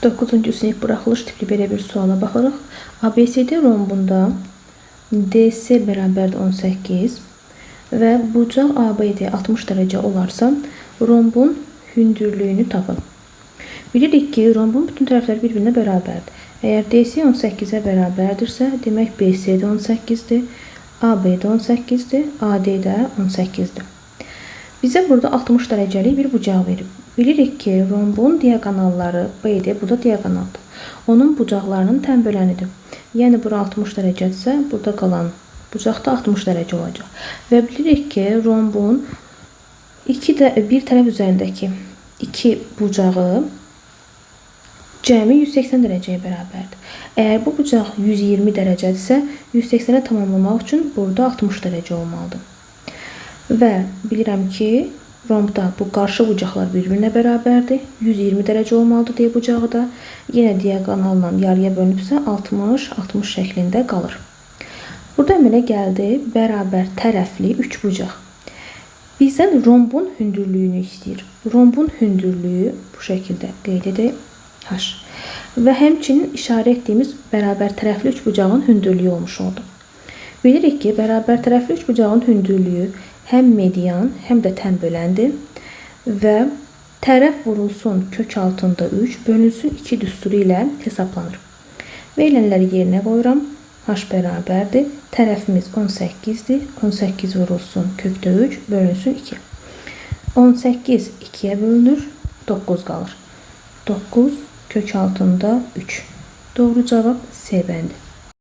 9-cu sinif buraxılış tipli belə bir suala baxırıq. ABCD rombunda DC bərabərdir 18 və bucaq ABD 60 dərəcə olarsa, rombun hündürlüyünü tapın. Bilirik ki, rombun bütün tərəfləri bir-birinə bərabərdir. Əgər DC 18-ə bərabərdirsə, demək BC də 18-dir, AB də 18-dir, AD də 18-dir. Bizə burada 60 dərəcəlik bir bucaq verib. Bilirik ki, rombun diaqonalları BD, bu da diaqonaldır. Onun bucaqlarının tən bölənidir. Yəni, bura 60 dərəcədirsə, burada qalan bucaq da 60 dərəcə olacaq. Və bilirik ki, rombun bir tərəf üzərindəki iki bucağı cəmi 180 dərəcəyə bərabərdir. Əgər bu bucaq 120 dərəcədirsə, 180-ə tamamlamaq üçün burada 60 dərəcə olmalıdır. Və bilirəm ki, rombda bu qarşı bucaqlar bir-birinə bərabərdir. 120 dərəcə olmalıdır D bucağı da. Yenə diaqonalla yarıya bölünübsə, 60-60 şəklində qalır. Burada əmələ gəldi bərabər tərəfli 3 bucaq. Bizdən rombun hündürlüyünü istəyir. Rombun hündürlüyü bu şəkildə qeyd edək. H. Və həmçinin işarə etdiyimiz bərabər tərəfli üç bucağın hündürlüyü olmuş oldu. Bilirik ki, bərabər tərəfli üç bucağın hündürlüyü həm median, həm də tən böləndir və tərəf vurulsun kök altında 3, bölünsün 2 düsturu ilə hesablanır. Verilənləri yerinə qoyuram. H bərabərdir. Tərəfimiz 18-dir. 18 vurulsun kökdə 3, bölünsün 2. 18 2-yə bölünür, 9 qalır. 9 kök altında 3. Doğru cavab C bəndi.